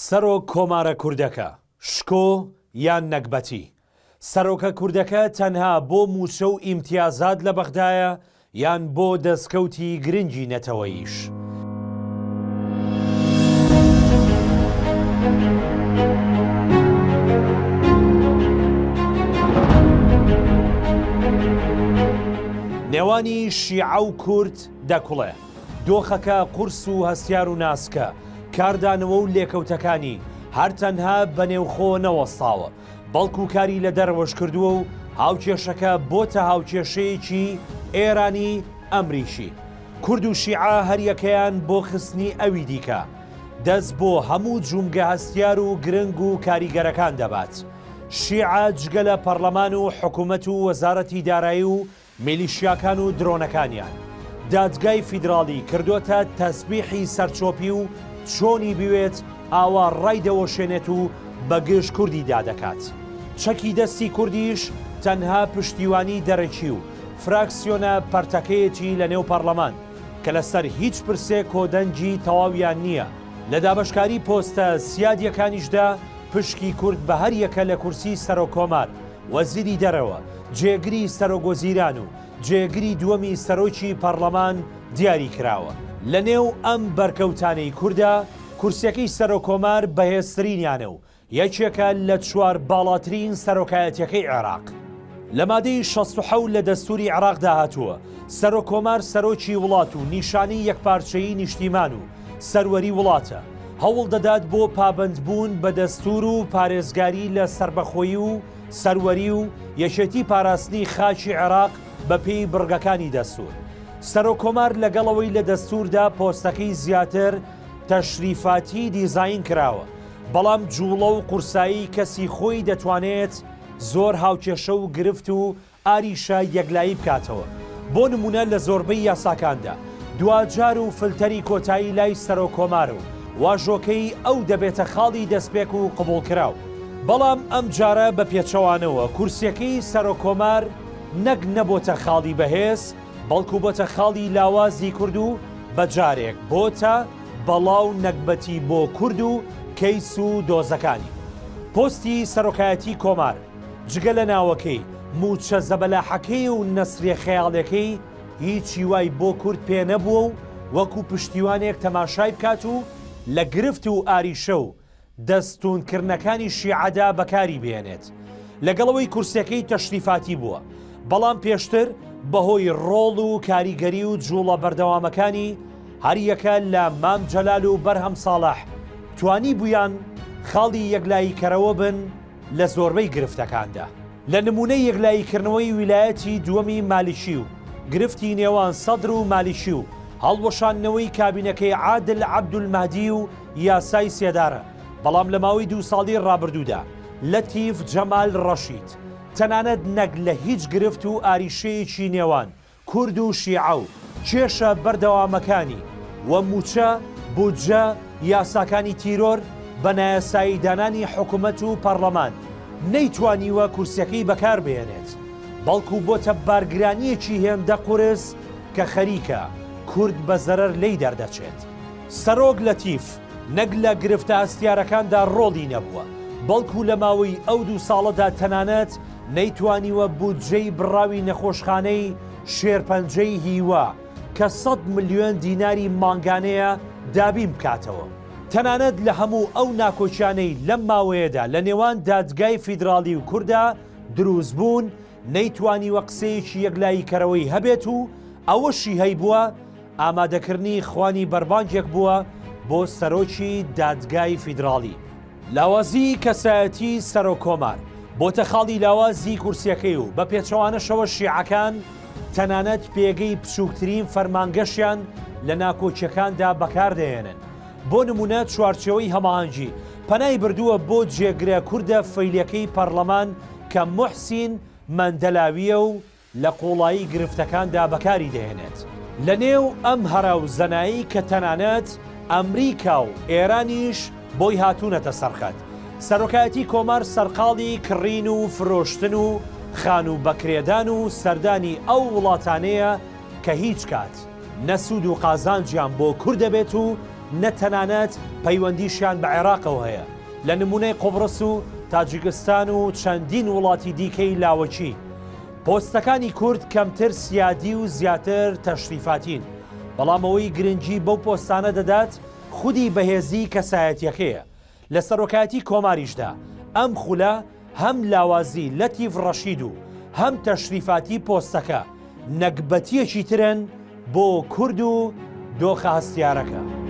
سەرۆک کۆمارە کوردەکە، شکۆ یان نەگبەتی؟ سەرۆکە کوردەکە تەنها بۆ مووچە و ئیمتیازات لە بەغدایە یان بۆ دەستکەوتی گرنگی نەتەوەییش؟ نێوانی شیعە و کورد دەکوڵێ. دۆخەکە قورس و هەستیار و ناسکە، کاردانەوە و لێکەوتەکانی هەر تەنها بە نێوخۆ نەوەستاوە، بەڵکو کاری لە دەرەوەش کردووە و هاوکێشەکە بۆتە هاوکێشەیەکی ئێرانی ئەمریکی. کورد و شیعە هەریەکەیان بۆ خستنی ئەوی دیکە، دەست بۆ هەموو جومگە هەستیار و گرنگ و کاریگەرەکان دەبات. شیعە جگە لە پەڕلەمان و حکومەت و وەزارەتی دارایی و میلیشیاکان و درۆنەکانیان دادگای فیدراڵی کردۆتە تەسبیحی سەرچۆپی و چۆنی بوێت ئاوا ڕایدەوەشێنێت و بە گژ کوردی دا دەکات. چەکی دەستی کوردیش تەنها پشتیوانی دەرەکی و فراکسیۆنە پەرتەکەیەتی لە نێو پەڕلەمان کە لەسەر هیچ پرسێک کۆدەنگی تەواویان نییە. لە دابەشکاری پۆستە سیادیەکانیشدا پشکی کورد بە هەر یەکە لە کورسی سەرۆک کۆمار، وەزیری دەرەوە، جێگری سەرۆکوەزیران و جێگری دووەمی سەرۆکی پەڕلەمان دیاری کراوە. لەنێو ئەم بەرکەوتانەی کوردا، کورسیەکەی سەرۆککۆمار بەهێزترینیانە و یەکێکە لە چوار باڵاترین سەرۆکایەتیەکەی عێراق. لە مادەی 67 لە دەستوری عێراقدا هاتووە، سەرۆککۆمار سەرۆکی وڵات و نیشانەی یەکپارچەیی نیشتیمان و سەروەری وڵاتە، هەوڵ دەدات بۆ پابەندبوون بە دەستوور و پارێزگاری لە سەربەخۆیی و سەروەری و یەکێتی پاراستنی خاکی عێراق بەپێی بڕگەکانی دەستوور. سەرۆککۆمار لەگەڵ ئەوەی لە دەستووردا پۆستەکەی زیاتر تەشریفاتی دیزاین کراوە، بەڵام جووڵە و قورسایی کەسی خۆی دەتوانێت زۆر هاوکێشە و گرفت و ئاریشە یەکلایی بکاتەوە، بۆ نموونە لە زۆربەی یاساکاندا دواجار و فلتەری کۆتایی لای سەرۆک کۆمارە و واژۆکەی ئەو دەبێتە خاڵی دەستپێک و قبوڵکراو، بەڵام ئەمجارە بە پێچەوانەوە کورسیەکەی سەرۆک کۆمار نەک نەبۆتە خاڵی بەهێز، بەڵکو بۆتە خاڵی لاوازی کورد و بەجارێک بۆتە بەڵا و نەگبەتی بۆ کورد و کەیس و دۆزەکانی. پۆستی سەرۆکایەتی کۆمار. جگە لە ناوەکەی، مووچە زەبەلاحەکەی و نەسریە خەیاڵیەکەی هیچی وای بۆ کورد پێ نەبووە و وەکو پشتیوانێک تەماشای بکات و لە گرفت و ئاریشە و دەست تووندکردنەکانی شیعەدا بەکاری بهێنێت. لەگەڵ ئەوەی کورسیەکەی تەشریفاتی بووە، بەڵام پێشتر بەهۆی ڕۆڵ و کاریگەری و جوڵە بەردەوامەکانی هەریەکە لە مام جەلال و بەرهەم ساڵح توانیبوویان خاڵی یەکلاییکەرەوە بن لە زۆربەی گرفتەکاندا. لە نموونەی یەکلاییکردنەوەی ویلایەتی دووەمی مالیکی و گرفتی نێوان سەدر و مالیکی و هەڵوەشاندنەوەی کابینەکەی عادل عەبدولمەهدی و یاسای سێدارە، بەڵام لە ماوەی دوو ساڵی ڕابردوودا لەتیف جەمال ڕەشید تەنانەت نەک لە هیچ گرفت و ئاریشەیەکی نێوان کورد و شیعە و کێشە بەردەوامەکانی و مووچە، بودجە، یاساکانی تیرۆر، بە نایاسایی دانانی حکومەت و پەڕلەمان، نەیتوانیوە کورسیەکەی بەکار بهێنێت، بەڵکو بۆتە بارگرانیەکی هێندە قورس کە خەریکە کورد بە زەرەر لێی دەردەچێت. سەرۆک لەتیف نەک لە گرفتە هەستیارەکاندا ڕۆڵی نەبووە، بەڵکو لە ماوەی ئەو دوو ساڵەدا تەنانەت نەیتوانیوە بودجەی بڕاوی نەخۆشخانەی شێرپەنجەی هیوا کە سەد ملیۆن دیناری مانگانەیە دابین بکاتەوە. تەنانەت لە هەموو ئەو ناکۆکیانەی لەم ماوەیەدا لە نێوان دادگای فیدراڵی و کوردا دروستبوون نەیتوانیوە قسەیەکی یەکلاییکەرەوەی هەبێت و ئەوەشی هەیبووە ئامادەکردنی خوانی بەربانگێک بووە بۆ سەرۆکی دادگای فیدراڵی. لاوازیی کەسایەتیی سەرۆککۆمار بۆتە خاڵی لاوازی کورسییەکەی و بە پێچەوانەشەوە شیعەکان تەنانەت پێگەی بچووکترین فەرمانگەشیان لە ناکۆکییەکاندا بەکاردەهێنن. بۆ نموونە چوارچێوەی هەماهەنگی پەنای بردووە بۆ جێگرە کوردە فەیلیەکەی پەڕلەمان کە موحسین مەندەلاوییە و لە قووڵایی گرفتەکاندا بەکاری دەهێنێت. لە نێو ئەم هەرا و زەنایی کە تەنانەت ئەمریکا و ئێرانیش بۆی هاتوونەتە سەرخەت، سەرۆکایەتی کۆمار سەرقاڵی کڕین و فرۆشتن و خانوو بەکرێدان و سەردانی ئەو وڵاتانەیە کە هیچ کات نە سوود و قازانجیان بۆ کورد دەبێت و. نە تەنانەت پەیوەندیشیان بە عێراقەوە هەیە، لە نموونەی قوبڕس و تاجیکستان و چەندین وڵاتی دیکەی لاوەکی. پۆستەکانی کورد کەمتر سیادی و زیاتر تەشریفاتین، بەڵام ئەوەی گرنگی بەو پۆستانە دەدات خودی بەهێزیی کەسایەتییەکەیە. لە سەرۆکایەتی کۆماریشدا ئەم خولە هەم لاوازی لەتیف ڕەشید و هەم تەشریفاتی پۆستەکە نەگبەتییەکی ترن بۆ کورد و دۆخە هەستیارەکە.